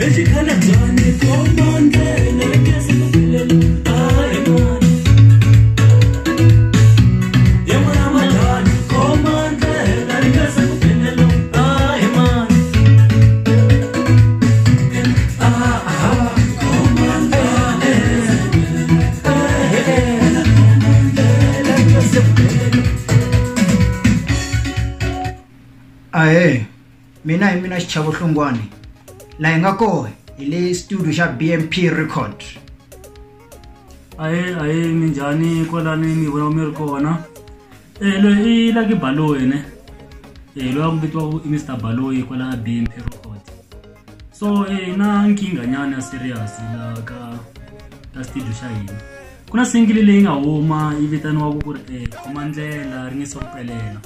Exikhalabyaneni khoma ndlela ri nge se ku pelela hayi mani. Ye n'wana madani khoma ndlela ri nge se ku pelela hayi mani. Khoma ndlela ri nge se ku pelela. Ahee, mina hi mina Xichavo Hlungwani laha hi nga koho hi le studio xa BMP Record. Ahee, ahee, minjhani kwalani mi vona mi ri kona. Loyi i Lucky Baloyi ne, loyi a ku vitiwaka i Mr Baloyi kwala BMP Record. So na nkingha nyana ya serious la ka studio xa hina. Ku na single leyi nga huma yi vitaniwaka ku ri khoma ndlela ri nge se ku pelela.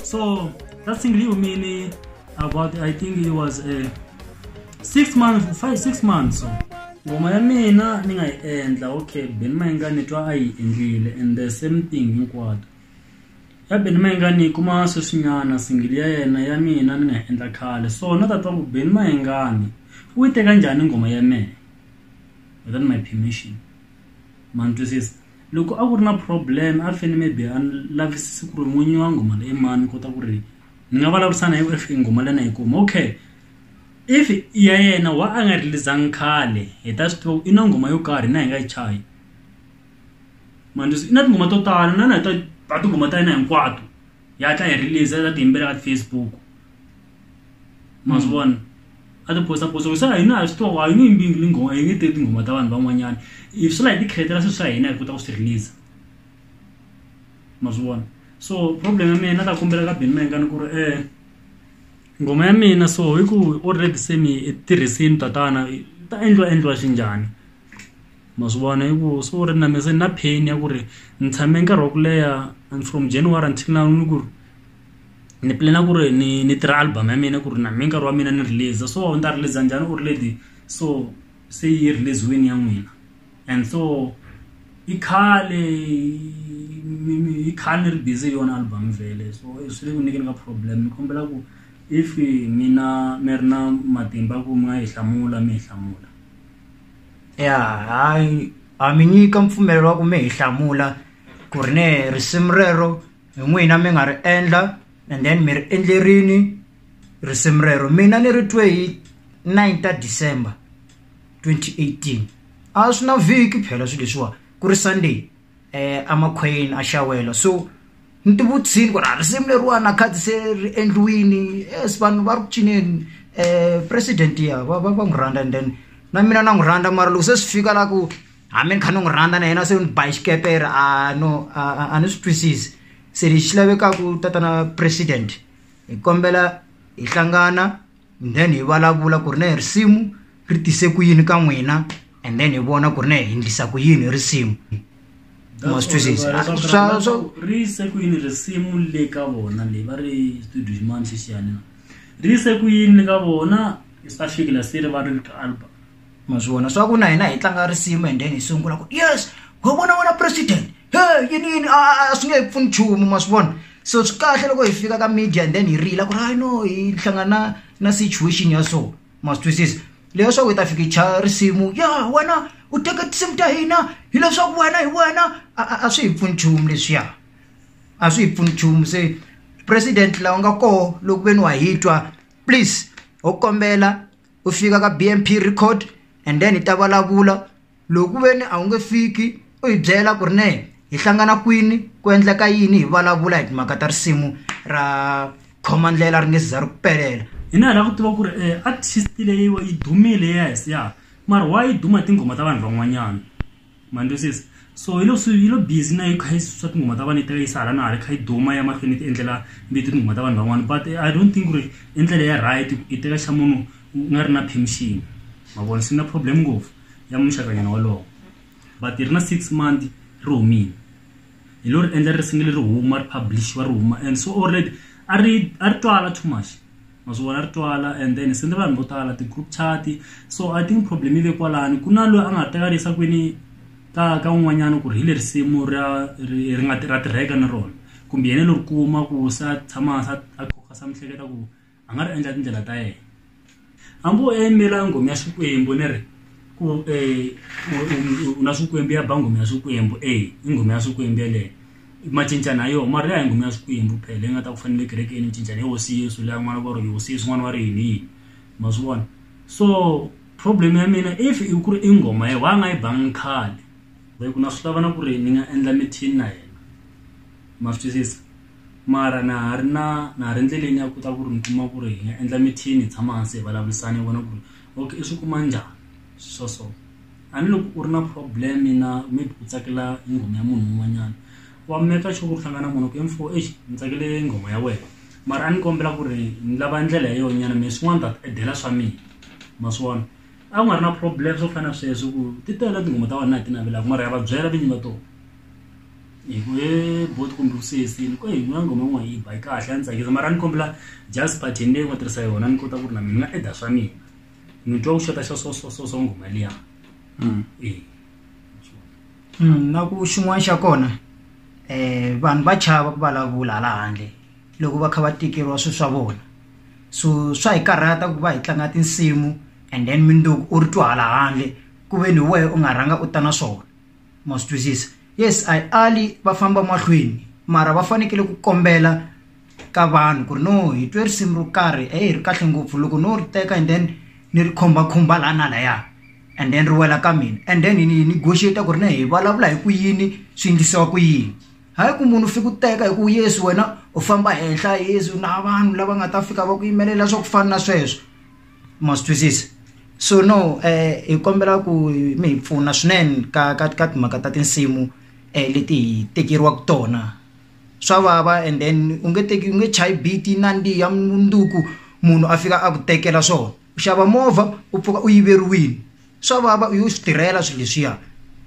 So that single yi humile about, I think it was 6 months, 5, 6 months. So ngoma ya mina ni nga yi endla, okay, Benny Mayengani twa a yi endlile and the same thing hinkwato. Ya Benny Mayengani yi kuma sweswinyana single ya yena ya mina ni nga yi endla khale. So na ta twa ku Benny Mayengani u yi teka njhani ngoma ya mehe without my permission. Ma ni twisisa? Loko a ku ri na problem a fanele maybe a ni lavisisi ku ri n'winyi wa nghoma leyi i mani, ni kota ku ri ni nga vulavurisana hi if nghoma leyi na yi kuma. Okay, if ya yena wa a nga release-angi khale hi ta swi tiva ku i na nghoma yo karhi na hi nga yi chayi. Ma ni twisisa? I na tinghoma to tala na na hi ta ba tinghoma ta yena hinkwato ya hatla hi release a ti yimbelela ka ti-Facebook. Ma swi vona? A ti posta posta se hina ha swi tiva ku a hi nge yimbi nghoma, hi nge teki tinghoma ta vanhu van'wanyana. Hi swi la hi ti create-ela swilo swa hina hi kota ku swi release. Ma swi vona? So problem ya mina na ta kombela ka Benny Mayengani ku ri nghoma ya mina so hi ku already se mi yi tirhisini tatana ta endliwa endliwa xinjhani. Ma swi vona? Hi ku so ri na mina se ni na pain ya ku ri ni tshame nkarhi wa ku leha and from January until now ni ku ri ni plan-a ku ri ni tirha album ya mina ku ri na mina nkarhi wa mina ni release. So ni ta release njhani already so se yi release-wini ya n'wina. And so i khale i khale ni ri busy hi yona album vhele. So swi le ku nyikeni ka problem. Ni kombela ku if mina mi ri na matimba ku mi nga yi hlamula mi yi hlamula. Ya, hayi ha mi nyika mpfumelelo wa ku mi hi hlamula ku ri ne risimu rero hi n'wina mi nga ri endla and then mi ri endlerini risimu rero. Mina ni ri twe hi 9 ta December 2018. A swi na vhiki phela swilo leswiwa ku ri Sunday amakhwayeni a xawela. So ni ti vutisile ku ri risimu leriwani na khadi se ri endliwini, yes vanhu va ri ku cineni, president ya va n'wi rhandza and then na mina na n'wi rhandza, mara loko se swi fika la ku hambi ni kha ni n'wi rhandza na yena se ni ba hi xikepere, a no a ni swi twisisi. Se lexi lavekaka tatana president hi kombela hi hlangana and then hi vulavula ku ri ne risimu ri tise ku yini ka n'wina and then hi vona ku ri ne hi endlisa ku yini risimu. Ma swi twisisa? Swa ri yise ku yini risimu le ka vona le va ri studio xin'wana xexiyani na ri yise ku yini le ka vona swi ta fikela se ri va ri ka album. Ma swi vona swa ku na hina hi tlanga risimu and then hi sungula ku yes ho vona wena president he yini yini a swi nge hi pfuni nchumu. Ma swi vona? So swi kahle loko hi fika ka media and then hi rila ku ri hayi no hi hlangana na situation ya so. Ma swi twisisa? Leswaku hi ta fika hi chaya risimu ya wena u teka tinsimu ta hina hileswaku wena hi wena a swi hi pfuni nchumu leswiya, a swi hi pfuni nchumu. Se president lawa nga koho loko ve ni wa hi twa, please ho kombela u fika ka BMP Record and then hi ta vulavula. Loko ve ni a wu nge fiki u hi byela ku ri ne hi hlangana kwini ku endleka yini hi vulavula hi timhaka ta risimu ra khoma ndlela ri nge za ri ku pelela. Hina hi lava ku tiva ku ri artist leyi yi dumile, yes ya, mara why yi duma tinghoma ta vanhu van'wanyana? Ma ni twisisa? So yi lo busy na yi kha yi susa tinghoma ta vanhu yi teka yi yisa hala na hala yi kha yi duma ya mahlweni yi ti endlela vito tinghoma ta vanhu van'wana, but I don't think ku ri i ndlela ya right i teka xa munhu u nga ri na permission. Ma vona, swi na problem ngopfu ya muxakanyana wolowo. But ri na 6 months ri humile, hi lo ri endla ri single ri huma ri publish-iwa ri huma, and so already a ri twala too much. Ma swi vona, ri twala and then send vanhu vo tala ti-group chat. So I think problem yi ve kwalani, ku na loyi a nga teka risa kwini ka un'wanyana ku ri hi le risimu ra ri nga ra tirheka na rona, kumbe yena lo ri kuma ku se a tshama hansi a khokhasa mihleketa ku a nga ri endla tindlela ta yena. Hambi wo yimela nghoma ya Xikwembu ni ri ku u na swikwembu ya ba nghoma ya Xikwembu i nghoma ya Xikwembu yeleyo ma cinca na yona mara ya hi nghoma ya Xikwembu phela yi nga ta ku fanele kerekeni u cinca ni hosi Yesu liya n'wana va ri hosi Yesu n'wana va ri yini yini ma swi vona so problem ya mina if i ku ri i nghoma ya wa nga yi bangi khale hi ku na swi lava na ku ri ni nga endla mithini na yena ma swi twisisa mara na ha ri na na ha ri ndleleni ya kota ku ri ni kuma ku ri hi nga endla mithini hi tshama hansi hi vulavurisana hi vona ku ri okay i swi kuma njhani swa so a ni loko u ri na problem na maybe u tsakela nghoma ya munhu un'wanyana wa meka sure ku hlangana munhu ku mfo exi ni tsakele nghoma ya wena mara a ni kombela ku ri ni lava ndlela ya yona nyana mina swin'wana ta edela swa mina ma swi vona a ku nga ri na problem swo fana na sweswo ku ti tele tinghoma ta wena hi ti navelaka mara ya va byela vinyi va tona hi ku e bot kumbe usesi ni ku e n'wana nghoma yin'wana yi ba yi kahle ya ni tsakisa mara a ni kombela just pattern leyi nga tirhisa yona ni kota ku ri na mina ni nga eda swa mina ni twa ku xota xa so so so so nghoma liya e Na ku xin'wana xa kona vanhu va chava ku vulavula hala handle loko va kha va tekeriwa swilo swa vona so swa hi karhata ku va hi tlanga tinsimu and then mundzuku u ri twa hala handle ku ve ni wehe u nga rhanga u ta na swona ma swi twisisa yes a hi ali va famba mahlweni mara va fanekele ku kombela ka vanhu ku ri no hi twe risimu ro karhi e ri kahle ngopfu loko no ri teka and then ni ri khumbakhumba laha na lahaya and then ri wela ka mina and then ni negotiate ku ri na hi vulavula hi ku yini swi endlisiwa ku yini hayi ku munhu u fika u teka hi ku yesu wena u famba henhla yesu na vanhu lava nga ta fika va ku yimelela swa ku fana na sweswo ma swi twisisa so no hi kombela ku mi hi pfuna swinene ka ka ka timhaka ta tinsimu leti hi tekeriwaka tona swa vava and then u nge teki u nge chayi beat yi nandziha mundzuku munhu a fika a ku tekela swona u xava movha u pfuka u yiveriwile swa vava u yo swi tirhela swilo leswiya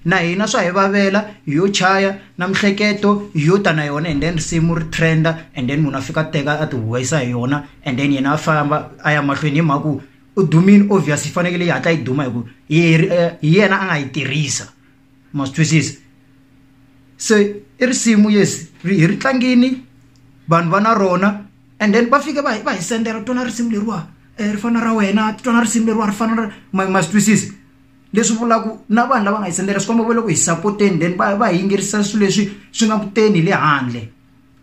na hina swa hi vavela hi yo chaya na mihleketo hi yo ta na yona and then risimu ri trenda and then munhu a fika a teka a ti huwesa hi yona and then yena a famba a ya mahlweni hi mhaka ku u dumile obvious yi fanekele yi hatla yi duma hi ku hi yena a nga yi tirhisa ma swi twisisa se i risimu yes hi ri tlangini vanhu va na rona and then va fika va va hi sendela twana risimu leriwa ri fana ra wena twana risimu leriwa ri fana ra ma ma swi twisisa leswi vulaka na vanhu lava nga hi sendela swi komba va le ku hi sapoteni then va va hi yingerisa swilo leswi swi nga ku teni hi le handle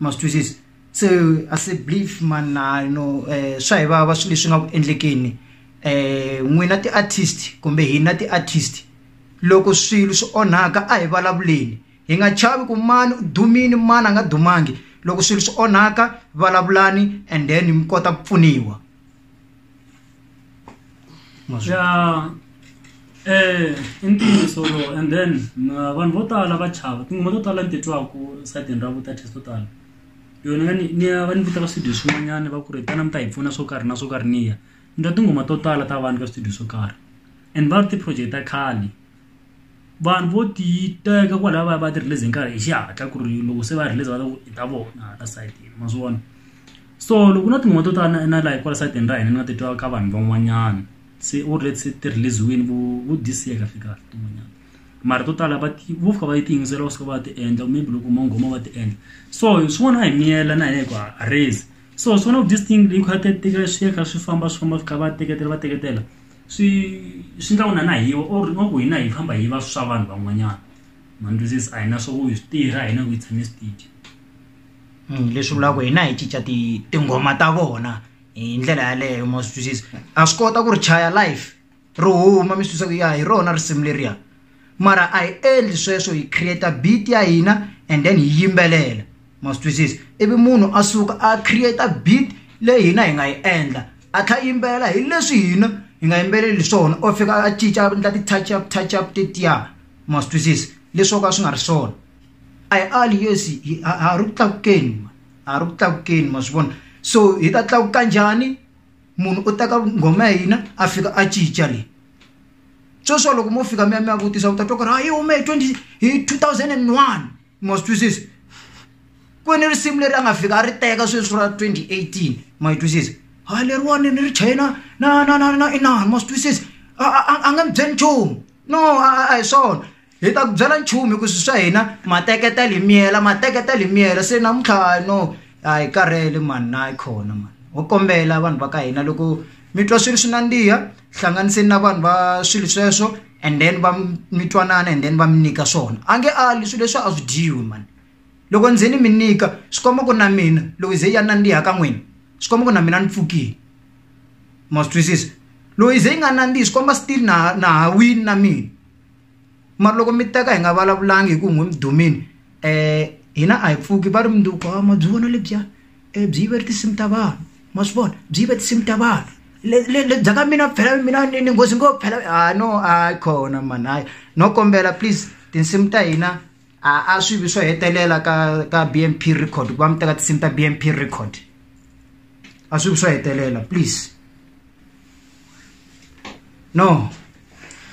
ma swi twisisa se as a belief man na no swa hi vava swilo leswi nga ku endlekeni n'wina ti-artist kumbe hina ti-artist loko swilo swi onhaka a hi vulavuleni hi nga chavi ku mani u dumile mani a nga dumangi loko swilo swi onhaka vulavulani and then mi kota ku pfuniwa ya i ntiyiso lowu and then vanhu vo tala va chava tinghoma to tala ni ti twaku sayitini ra vutatisi to tala yona ni ni ya va ni vita ka studio swin'wanyana va ku ri tana mi ta hi pfuna swo karhi na swo karhi ni ya ni twa tinghoma to tala ta vanhu ka studio swo karhi and va ri ti-project ta khale vanhu vo ti teka kwalaya va ya va ti release hi nkarhi hi xihatla ku ri loko se va release va ta ku i ta vona hala sayitini ma swi vona so loko na tinghoma to tala na laha kwala sayitini ra hina ni nga titwa ka vanhu van'wanyana se already se ti release-wini vo vo this year kahle kahle tin'wanyana mara to tala va ti vo fika va yi tiyingisela va suka va ti endla maybe loko manghoma va ti endla so swin'wana a hi miyela na hina hi ku a raise so it's one of this thing leyi kha tekela swi ya kha swi famba swi famba swi kha va teketela va teketela swi swi endla ku na na hiwa or nga ku hina hi famba hi va swa vanhu van'wanyana ma ni twisisa a hi na swa ku hi swi tirha hina ku hi tshame studio Leswi vulaka ku hina hi cinca ti tinghoma ta vona hi ndlela yaleyo ma swi twisisa a swi kota ku ri chaya live ri huma mi swi twisisa ku ya hi rona risimu leriya mara a hi endli sweswo hi create beat ya hina and then hi yimbelela ma swi twisisa ivi munhu a suka a create beat leyi hina hi nga yi endla a tlha yimbelela hi leswi hina hi nga yimbeleli swona o fika a cinca a endla ti-touch up touch up tetiya ma swi twisisa leswo ka swi nga ri swona a hi ali yes ha ri ku tlakukeni ha ri ku tlakukeni ma swi vona so hi ta tlakuka njhani munhu u teka nghoma ya hina a fika a cinca leyi sweswo loko mo fika mi ya mi ya vutisa u ta twa ku ri a yi hume hi 20 hi 2001 ma swi twisisa kwini risimu leri a nga fika a ri teka sweswi ra 2018 ma yi twisisa ha leriwani ni ri china na na na na inani ma swi twisisa a nga mi byeli nchumu no a hi swona hi ta ku byela nchumu hi ku swilo swa hina mateketela hi miyela mateketela hi miyela se namuntlha no a hi karhele mani na yi khona mani ho kombela vanhu va ka hina loko Mi twa swilo swi nandziha, hlanganiseni na vanhu va swilo sweswo and then va mi twanana and then va mi nyika swona. A nge ali swilo leswi a swi dyiwi mani. Loko ndzeni mi nyika swi komba ku na mina loko ze ya nandziha ka n'wina swi komba ku na mina ni pfukile. Ma swi twisisa? Loko ze yi nga nandzihi swi komba still na ha wini na mina. Mara loko mi teka hi nga vulavulangi hi ku n'wi mi dumile, hina a hi pfuki va ri mundzuku ma byi vona lebyiya byi yive tinsimu ta vanhu, ma swi vona byi yive tinsimu ta vanhu le bya ka mina phela mina ni nghozi ngopfu phela. No a khona mani, hayi no kombela please tinsimu ta hina a swi vi swo hetelela ka BMP record ku va mi teka tinsimu ta BMP record, a swi vi swo hetelela please. No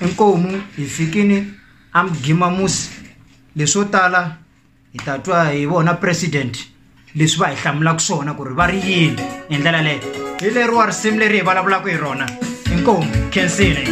inkomu hi fikini a Mgimamusi leswo tala hi ta twa hi vona president leswi va hi hlamulaka swona ku ri va ri yini hi ndlela leyo. Hi leriwa risimu leri hi vulavulaka hi rona. Inkomu khensile.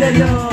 Hello.